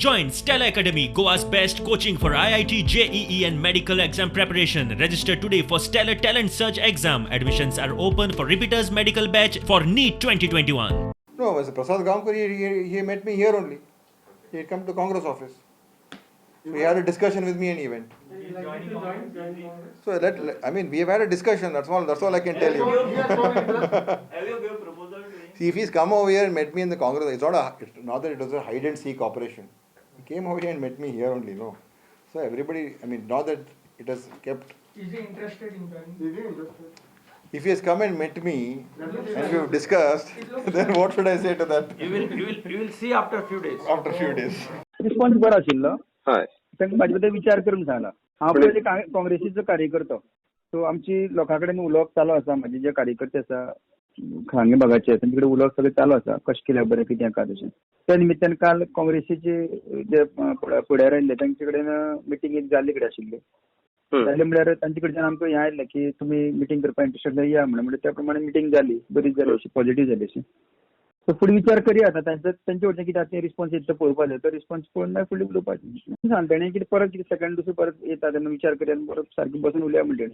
Join Stellar Academy, Goa's best coaching for IIT, JEE, and medical exam preparation. Register today for Stellar Talent Search exam. Admissions are open for repeaters medical batch for NEET 2021. No, Mr. Prasad Gaonkar, he met me here only. He had come to Congress office. So he had a discussion with me and he went. So I mean, we have had a discussion, that's all I can tell you. Have you given proposal to him? See, if he's come over here and met me in the Congress, it's not that it was a hide and seek operation. He came over here and met me here only, no. So everybody, I mean, not that it has kept, Is he interested in joining? If he has come and met me and we have discussed, then what should I say to that? You will see after few days. After few days? Response बरो आशिल्लो. हय. तांकां म्हाजे बद्दल विचार करून सांगला. हांव पयलीं काँग्रेसीचो कार्यकर्तो, सो आमची लोकां कडेन उलोवप चालू आसा. म्हाजे जे कार्यकर्ते आसा खांगे भागाचे, तांचे कडेन उलोवप सगळें चालू आसा, कशें केल्यार बरें, कितें काय तशें. त्या निमित्तान काल काँग्रेसीचे जे फुडार आयिल्ले, तांचे कडेन मिटींग एक जाल्ले कडेन आशिल्ली. जालें म्हळ्यार तांचे कडच्यान आमकां हें आयलें की तुमी मिटींग करपाक इंट्रस्टेड जाल्यार या म्हणून. म्हणल्यार त्या प्रमाणे मिटींग जाली, बरी जाली अशी, पॉझिटीव जाली अशी. सो फुडें विचार करया आतां तांचे तेंचे वटेन कितें आतां रिस्पॉन्स येता तो पळोवपाक जाय. तो रिस्पॉन्स पळोवन मागीर फुडलें उलोवपाचें. सांगलें ताणें कितें परत कितें सेकंड दुसरें परत येता तेन्ना विचार करया आनी परत सारकें बसून उलोवया म्हणलें.